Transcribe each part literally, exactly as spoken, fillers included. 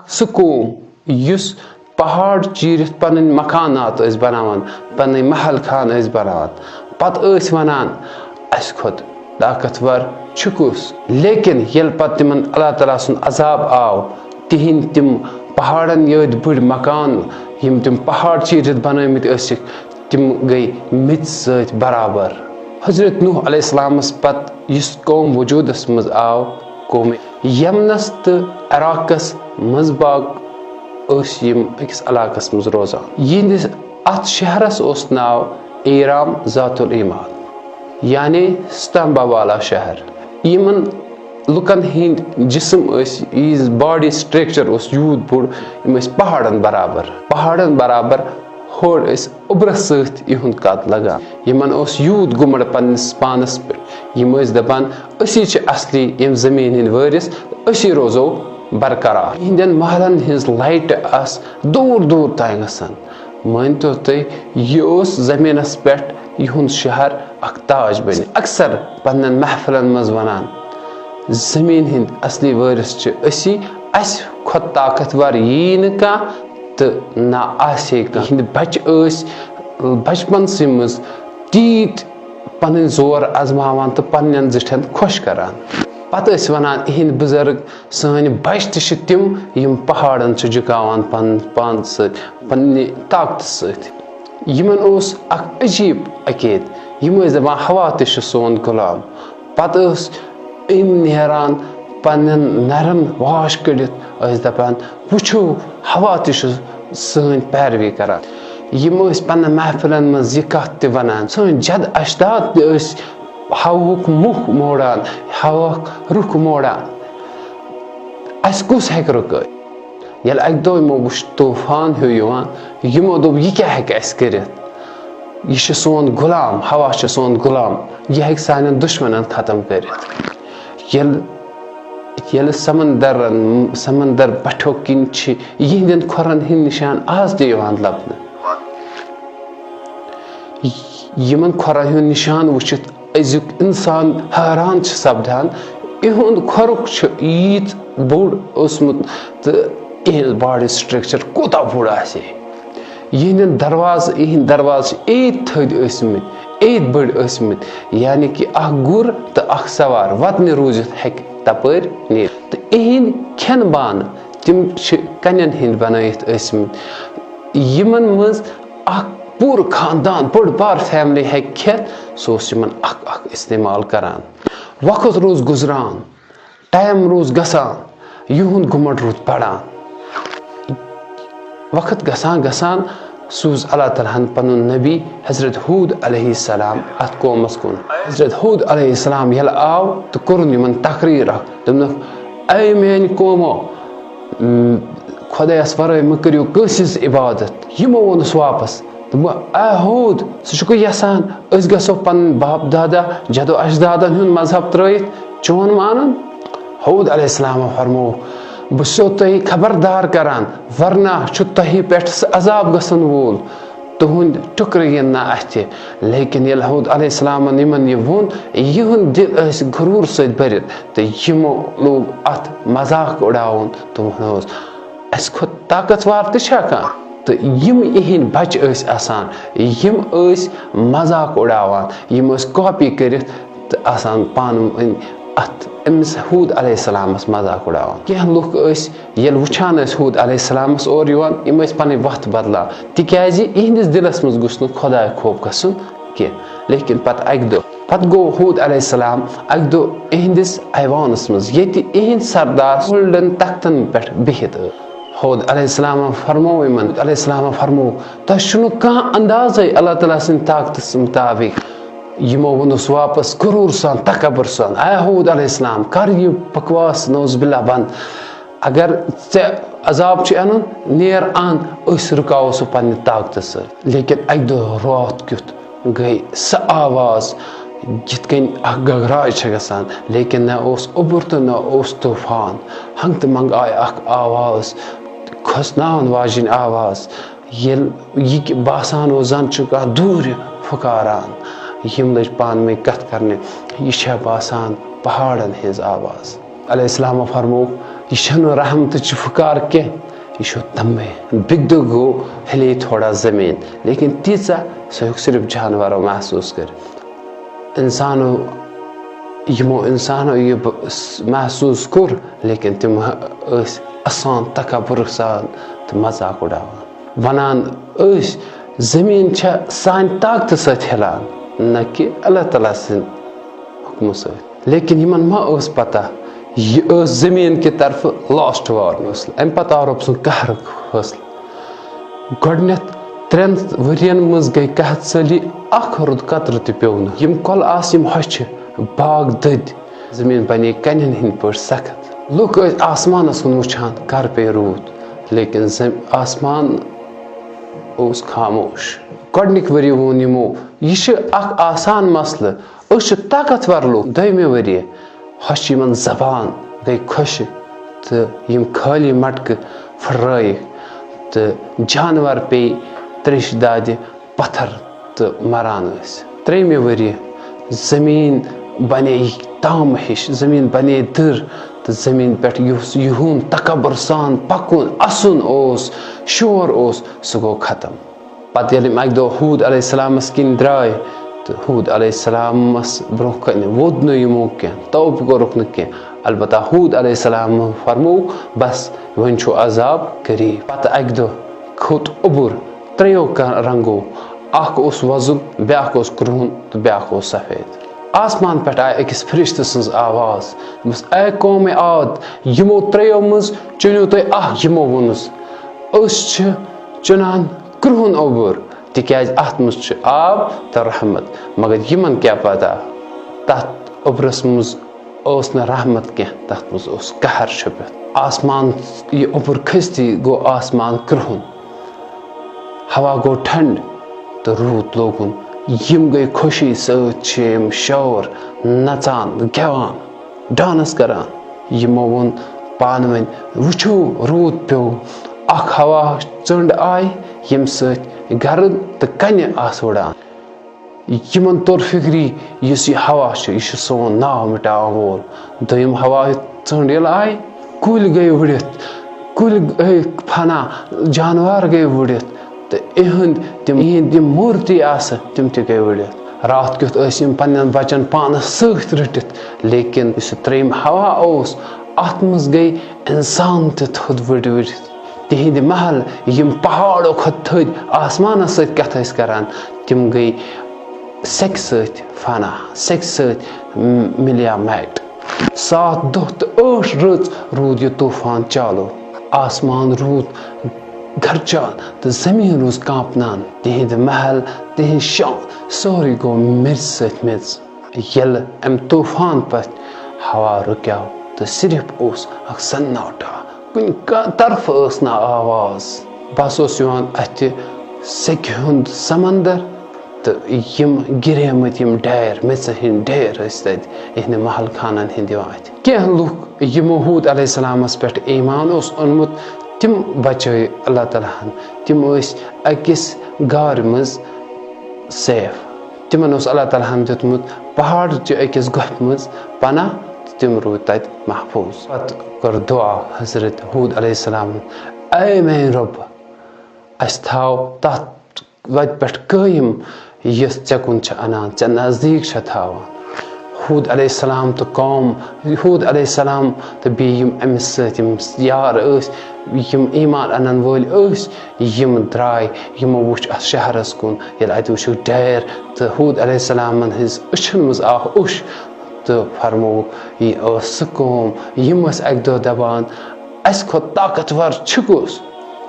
سُہ قوم یُس پہاڑ چیٖرِتھ پنٕنۍ مکانات ٲسۍ بناوان، پنٕنۍ محل خان ٲسۍ بناوان۔ پتہٕ ٲسۍ ونان، "اسہِ کھۄتہٕ طاقتور چھُ کُس؟" لیکن ییٚلہِ پتہٕ تِمن اللہ تعالیٰ سُنٛد عذاب آو، تِہنٛدۍ تِم پہاڑن یٲدۍ بٔڑۍ مکان، یِم تِم پہاڑ چیٖرِتھ بنٲومٕتۍ ٲسِکھ، تِم گٔے میٚژِ سۭتۍ برابر۔ حضرت نوح علیہ السلامس پتہٕ یُس قوم وجودس منٛز آو، قوم یمنس تہٕ عراقس منٛز باغ ٲسۍ یِم أکِس علاقس منٛز روزان۔ یِہنٛدِس اتھ شہرس اوس ناو ایرام ذات العماد، یعنی ستمبہ والا شہر۔ یِمن لُکن ہٕنٛدۍ جسم ٲسۍ، یہِ باڈی سٹرکچر اوس یوٗت بوٚڑ، یِم ٲسۍ پہاڑن برابر، پہاڑن برابر۔ ہورٕ ٲسۍ اوٚبرس سۭتۍ یِہُنٛد قد لگان۔ یِمن اوس یوٗت گُمڑ پننِس پانس پٮ۪ٹھ، یِم ٲسۍ دپان، "أسی چھِ اصلی ییٚمہِ زٔمیٖن ہٕنٛدۍ وٲرِث، أسی روزو برقرار۔" یِہنٛدٮ۪ن محلن ہٕنٛز لایٹہٕ آسہٕ دوٗر دوٗر تام گژھان۔ مٲنۍ تو تُہۍ، یہِ اوس زٔمیٖنس پٮ۪ٹھ یِہُنٛد شہر اکھ تاج بٔنِتھ۔ اکثر پننٮ۪ن محفلن منٛز ونان، "زٔمیٖن ہٕنٛدۍ اصلی وٲرِث چھِ أسی، اسہِ کھۄتہٕ طاقتور یی نہٕ کانٛہہ تہٕ نہ آسہِ ہے کانٛہہ۔" یِہنٛدۍ بچہٕ ٲسۍ، بچپنسٕے منٛز تیٖتۍ پنٕنۍ زور آزماوان تہٕ پننٮ۪ن زِٹھٮ۪ن خۄش کران۔ پتہٕ ٲسۍ ونان یِہنٛدۍ بُزرگ، "سٲنۍ بچہٕ تہِ چھِ تِم، یِم پہاڑن چھِ جُکاوان پن-، پانہٕ سۭتۍ، پننہِ طاقتہٕ سۭتۍ۔" یِمن اوس اکھ عجیب عقیدٕ۔ یِم ٲسۍ دپان، "ہوا تہِ چھُ سون غلام۔" پتہٕ ٲسۍ یِم نیران پننٮ۪ن نرن واش کٔڑِتھ، ٲسۍ دپان، "وٕچھِو، ہوا تہِ چھُ سٲنۍ پیروی کران۔" یِم ٲسۍ پننٮ۪ن محفلن منٛز یہِ کتھ تہِ ونان، "سٲنۍ جد اجداد تہِ ٲسۍ ہوہُک مُکھ موڑان، ہوہُک رُخ موڑان۔ اسہِ کُس ہیٚکہِ رُکٲوِتھ؟" ییٚلہِ اکہِ دۄہ یِمو وُچھ طوفان ہیوٗ یِوان، یِمو دوٚپ، "یہِ کیٛاہ ہیٚکہِ اسہِ کٔرِتھ؟ یہِ چھُ سون غلام، ہوا چھُ سون غلام، یہِ ہیٚکہِ سانٮ۪ن دُشمنن ختم کٔرِتھ۔" ییٚلہِ، ییٚلہِ سمندرن، سمندر بٹھیو کِنۍ چھِ یِہنٛدٮ۪ن کھۄرن ہٕنٛدۍ نشان آز تہِ یِوان لبنہٕ۔ یِمن کھۄرن ہُنٛد نشان وٕچھِتھ أزیُک انسان حٲران چھُ سپدان، یِہُنٛد کھۄرُک چھُ ییٖژ بوٚڑ اوسمُت تہٕ یِہنٛز باڈی سٹرکچر کوٗتاہ بوٚڑ آسہِ ہے۔ یِہنٛدٮ۪ن دروازٕ، یِہنٛدۍ دروازٕ چھِ ایٖتۍ تھٔدۍ ٲسمٕتۍ، ایٖتۍ بٔڑۍ ٲسمٕتۍ، یعنی کہِ اکھ گُر تہٕ اکھ سوار وتنہِ روٗزِتھ ہیٚکہِ تپٲرۍ نیٖرِتھ۔ تہٕ یِہنٛدۍ کھٮ۪ن بانہٕ، تِم چھِ کنٮ۪ن ہٕنٛدۍ بنٲیِتھ ٲسمٕتۍ، یِمن منٛز اکھ پوٗرٕ خاندان، بٔڑ بار فیملی ہیٚکہِ کھٮ۪تھ، سُہ اوس یِمن اکھ اکھ استعمال کران۔ وقت روٗز گُزران، ٹایم روٗز گژھان، یِہُنٛد گُمٹ روٗد بڑان۔ وقت گژھان گژھان سوٗز اللہ تعالیٰ ہن پنُن نبی حضرت ہود علیہ السلام اتھ قومس کُن۔ حضرت ہود علیہ السلام ییٚلہِ آو تہٕ کوٚرُن یِمن تقریر اکھ، دوٚپنکھ، "اے میانہِ قومو، م، خۄدایس ورٲے مہ کٔرِو کٲنٛسہِ ہٕنٛز عبادت۔" یِمو ووٚنُس واپس، دوٚپُن، "اے ہود، ژٕ چھُکھ یژھان أسۍ گژھو پنٕنۍ باپ دادا، جدو اجدادن ہُنٛد مذہب ترٲیِتھ چون مانُن؟" ہود علیہ السلام فرمو، "بہٕ چھُسو تۄہہِ خبردار کران، ورنہ چھُ تۄہہِ پٮ۪ٹھ سُہ عذاب گژھن وول، تُہُنٛد ٹُکرٕ یِن نہٕ اَتھِ۔" لیکن ییٚلہِ ہود علیہ السلامن یِمن یہِ ووٚن، یِہُنٛد دِل ٲسۍ غروٗر سۭتۍ بٔرِتھ تہٕ یِمو لوگ اَتھ مذاق اُڑاوُن تہٕ ووٚنُس، "اَسہِ کھۄتہٕ طاقتور تہِ چھا کانٛہہ؟" تہٕ یِم یِہِنٛدۍ بچہٕ ٲسۍ آسان، یِم ٲسۍ مذاق اُڑاوان، یِم ٲسۍ کاپی کٔرِتھ تہٕ آسان پانہٕ ؤنۍ اَتھ أمِس ہود علیہ السلامس مذاق اُڑاوان۔ کینٛہہ لُکھ ٲسۍ ییٚلہِ وٕچھان ٲسۍ ہود علیہ السلامس اورٕ یِوان، یِم ٲسۍ پنٕنۍ وَتھ بدلان، تِکیازِ یِہنٛدِس دِلس منٛز گوٚژھ نہٕ خۄداے خوف گژھُن کینٛہہ۔ لیکن پتہٕ اکہِ دۄہ، پتہٕ گوٚو ہود علیہ السلام اکہِ دۄہ یِہنٛدِس ایوانس منٛز، ییٚتہِ یِہنٛدۍ سردار گولڈن تختن پٮ۪ٹھ بِہِتھ ٲسۍ۔ ہود علیہ السلام فرموو یِمن، علیہ السلام فرموو، "تۄہہِ چھُنہٕ کانٛہہ اندازے اللہ تعالیٰ سٕنٛدِ طاقتس مُطابق۔" یِمو ووٚنُس واپس غروٗر سان، تکبر سان، "اے ہود علیہ السلام، کر یہِ بکواس نعوذ باللہ بند۔ اگر ژےٚ عذاب چھُ اَنُن، نیر اَن، أسۍ رُکاوو سُہ پننہِ طاقتہٕ سۭتۍ۔" لیکن اَکہِ دۄہ راتھ کیُتھ گٔے سۄ آواز، یِتھ کٔنۍ اکھ گگراج چھےٚ گژھان، لیکن نہ اوس اوٚبُر تہٕ نہ اوس طوفان۔ ہنٛگہٕ تہٕ منٛگہٕ آیہِ اکھ آواز، کھوژناوَن واجیٚنۍ آواز۔ ییٚلہِ یہِ کہِ باسان اوس زَن چھُ کانٛہہ دوٗرِ پھُکاران، یِم لٔج پانہٕ ؤنۍ کَتھ کَرنہِ، یہِ چھےٚ باسان پہاڑَن ہٕنٛز آواز۔ علیہ السلام فرموو، یہِ چھَنہٕ رحمتٕچ پھُکار کینٛہہ، یہِ چھُ تَمے۔ بیٚکہِ دۄہ گوٚو ہِلے تھوڑا زٔمیٖن، لیکن تیٖژاہ، سُہ ہیوٚک صرف جانوَرو محسوٗس کٔرِتھ۔ اِنسانو، یِمو اِنسانو یہِ ب-، س-، محسوٗس کوٚر، لیکن تِم ٲسۍ اَسان تکبُرٕ سان تہٕ مذاق اُڑاوان، وَنان ٲسۍ، "زٔمیٖن چھےٚ سانہِ طاقتہٕ سۭتۍ ہِلان، نہ کہِ اللہ تعالیٰ سٕنٛدِ حُکمہٕ سۭتۍ۔" لیکن یِمن ما ٲس پتہ، یہِ ٲس زٔمیٖن کہِ طرفہٕ last warning۔ اَمہِ پتہٕ آو رۄب سُنٛد قہرُک فٲصلہٕ۔ گۄڈٕنٮ۪تھ ترٛٮ۪ن ؤرین منٛز گٔے قحط سٲلی، اکھ رُت قطرٕ تہِ پیوٚو نہٕ۔ یِم کۄلہٕ آسہٕ، یِم ہۄچھِ، باغ دٔدۍ، زٔمیٖن بنے کنٮ۪ن ہٕنٛدۍ پٲٹھۍ سخت۔ لُکھ ٲسۍ آسمانس کُن وٕچھان، کر پیٚیہِ روٗد، لیکن زم-، آسمان اوس خاموش۔ گۄڈٕنِکۍ ؤری ووٚن یِمو، "یہِ چھُ اکھ آسان مسلہٕ، أسۍ چھِ طاقتور لُکھ۔" دوٚیمہِ ؤریہِ ہۄچھِ یِمن زبان گٔے خۄشٕک تہٕ یِم خٲلی مٹکہٕ پھٕٹرٲیِکھ تہٕ جانور پیٚیہِ تریشہِ دادِ پتھر تہٕ مران ٲسۍ۔ ترٛیٚیمہِ ؤریہِ زٔمیٖن بنے تامہٕ ہِش، زٔمیٖن بنے دٕر تہٕ زٔمیٖن پٮ۪ٹھ یُس یِہُنٛد تکبر سان پکُن، اَسُن اوس، شور اوس، سُہ گوٚو ختم۔ پتہٕ ییٚلہِ یِم اَکہِ دۄہ ہوٗد علیہ السلامس کِنۍ درٛاے، تہٕ ہوٗد علیہ السلامس برٛونٛہہ کنہِ ووٚد نہٕ یِمو کینٛہہ، توبہٕ کوٚرُکھ نہٕ کینٛہہ۔ البتہ ہوٗد علیہ السلام فرموو، "بس، وۄنۍ چھُ عذاب قریب۔" پتہٕ اَکہِ دۄہ کھوٚت اوٚبُر ترٛیٚیو ک-، رنٛگو، اکھ اوس وۄزُل، بیٛاکھ اوس کرٛہُن تہٕ بیٛاکھ اوس سفید۔ آسمان پٮ۪ٹھ آیہِ أکِس فرشتہٕ سٕنٛز آواز، دوٚپُس، "اے قومِ عاد، یِمو ترٛیٚیو منٛز چُنِو تُہۍ اکھ۔" یِمو ووٚنُس، "أسۍ چھِ چُنان کرٛہُن اوٚبُر، تِکیٛازِ اَتھ منٛز چھُ آب تہٕ رحمت۔" مگر یِمن کیٛاہ پتہ، تَتھ اوٚبرَس منٛز ٲس نہٕ رحمت کینٛہہ، تَتھ منٛز اوس قہر چھُپِتھ۔ آسمان، یہِ اوٚبُر کھٔستی گوٚو آسمان کرٛہُن، ہوا گوٚو ٹھنڈ تہٕ روٗد لوگُن۔ یِم گٔے خوشی سۭتۍ، چھِ یِم شور نژان، گٮ۪وان، ڈانس کران۔ یِمو ووٚن پانہٕ ؤنۍ، "وٕچھِو، روٗد پیوٚو، اکھ ہوا ژٔنٛڈ آیہِ، ییٚمہِ سۭتۍ گرد تہٕ کنہِ آسہٕ وُڑان۔" یِمن توٚر فِکری، یُس یہِ ہوا چھُ، یہِ چھُ سون ناو مِٹاون وول۔ دوٚیِم ہوا ژٔنٛڈ ییٚلہِ آیہِ، کُلۍ گٔے وُڑِتھ، کُلۍ گٔے فنا، جانوار گٔے وُڑِتھ، تہٕ اِہِنٛدۍ تِم، اِہِنٛدۍ یِم موٗرتی آسہٕ، تِم تہِ گٔے وُڑِتھ۔ راتھ کیُتھ ٲسۍ یِم پننٮ۪ن بچن پانس سۭتۍ رٔٹِتھ، لیکن یُس یہِ ترٛیٚیِم ہوا اوس، اتھ منٛز گٔے انسان تہِ تھوٚد وُڑِ وُڑِتھ۔ تِہِنٛدۍ محل، یِم پہاڑو کھۄتہٕ تھٔدۍ آسمانس سۭتۍ کتھ ٲسۍ کران، تِم گٔے سیٚکہِ سۭتۍ فنا، سیٚکہِ سۭتۍ م-، مِلیو میٹ۔ سَتھ دۄہ تہٕ ٲٹھ رٲژ روٗد یہِ طوفان چالو۔ آسمان روٗد گرجان تہٕ زٔمیٖن روٗز کانٛپنان۔ تِہِنٛدۍ محل، تِہِنٛز شان، سورُے گوٚو میٚژِ سۭتۍ میٚژ۔ ییٚلہِ اَمہِ طوفان پتہٕ ہوا رُکیو تہٕ صرف اوس اکھ سناٹا، کُنہِ کا-، طرفہٕ ٲس نہٕ آواز۔ بس اوس یِوان اَتھِ سیٚکہِ ہُنٛد سمندر تہٕ یِم گِریمٕتۍ یِم ڈیر، میٚژن ہٕنٛدۍ ڈیر ٲسۍ تَتہِ یِہنٛدِ محل خانن ہٕنٛدۍ یِوان اَتھِ۔ کینٛہہ لُکھ یِمو ہوٗد علیہ السلامس پٮ۪ٹھ ایمان اوس اوٚنمُت، تِم بچٲے اللہ تعالیٰ ہن۔ تِم ٲسۍ أکِس غارِ منٛز سیف۔ تِمن اوس اللہ تعالیٰ ہن دیُتمُت پہاڑ چہِ أکِس گۄپھِ منٛز پناہ تہٕ تِم روٗدۍ تتہِ محفوٗظ۔ پتہٕ کٔر دُعا حضرت ہوٗد علیہ السلامن، "اے میٲنۍ رۄب، اسہِ تھاو تتھ وتہِ پٮ۪ٹھ قٲیِم یۄس ژےٚ کُن چھِ انان، ژےٚ نزدیٖک چھِ تھاوان۔" ہوٗد علیہ السلام تہٕ قوم، ہوٗد علیہ السلام تہٕ بیٚیہِ یِم أمِس سۭتۍ یِم یار ٲسۍ، یِم ایمان انن وٲلۍ ٲسۍ، یِم درٛاے، یِمو وُچھ اَتھ شہرس کُن۔ ییٚلہِ اَتہِ وُچھُکھ ڈیر تہٕ ہوٗد علیہ السلامن ہٕنٛز أچھن منٛز آو اوٚش تہٕ فرمووُکھ، یہِ ٲس سُہ قوم، یِم ٲسۍ اَکہِ دۄہ دَپان، "اَسہِ کھۄتہٕ طاقتور چھُ کُس؟"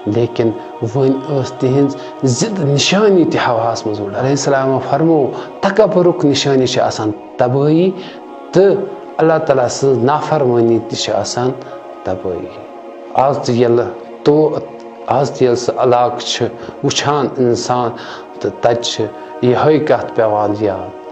لیکن وۄنۍ ٲس تِہنٛز ضد نشٲنی تہِ ہواہَس منٛز اُڑان۔ علیہ السلام فرموو، تکبرُک نشٲنی چھِ آسان تبٲہی تہٕ اللہ تعالیٰ سٕنٛز نافرمٲنی تہِ چھِ آسان تبٲہی۔ آز تہِ ییٚلہِ تو، آز تہِ ییٚلہِ سُہ علاقہٕ چھِ وٕچھان اِنسان، تہٕ تَتہِ چھِ یِہوٚے کَتھ پٮ۪وان یاد،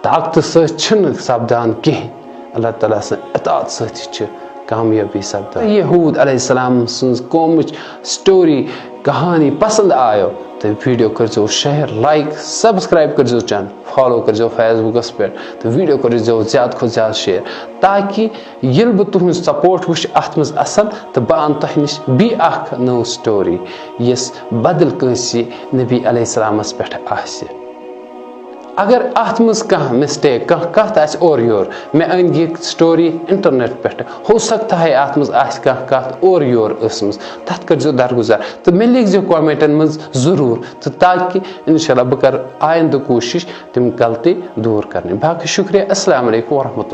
طاقتہٕ سۭتۍ چھِنہٕ سَپدان کِہیٖنۍ، اللہ تعالیٰ سٕنٛدِ اطاعت سۭتۍ چھِ کامیٲبی سَپدان۔ یہِ ہوٗد علیہ السلام سٕنٛز قومٕچ story کہانی پسند آیو تہٕ video کٔرزیو share، like، subscribe کٔرزیو channel، follow کٔرزیو Facebook پٮ۪ٹھ تہٕ video کٔرزیو زیادٕ کھۄتہٕ زیادٕ share، تاکہِ ییٚلہِ بہٕ تُہنٛز support وٕچھِ اتھ منٛز اصل، تہٕ بہٕ انہٕ تۄہہِ نِش بیٚیہِ اکھ نٔو story، یۄس بدل کٲنٛسہِ نبی علیہ السلامس پٮ۪ٹھ آسہِ۔ اگر اتھ منٛز کانٛہہ mistake، کانٛہہ کتھ آسہِ اورٕ یور، مےٚ أنۍ یہِ story internet پٮ۪ٹھ، ہو سکتا ہے اتھ منٛز آسہِ کانٛہہ کتھ اورٕ یور ٲسمٕژ، تتھ کٔرزیو درگُزر تہٕ مےٚ لیکھزیو commentن منٛز ضروٗر، تہٕ تاکہِ انشاءاللہ بہٕ کرٕ آیندٕ کوٗشش تِم غلطی دوٗر کرنٕچ۔ باقٕے شُکریہ، السلام علیکم ورحمۃ اللہ۔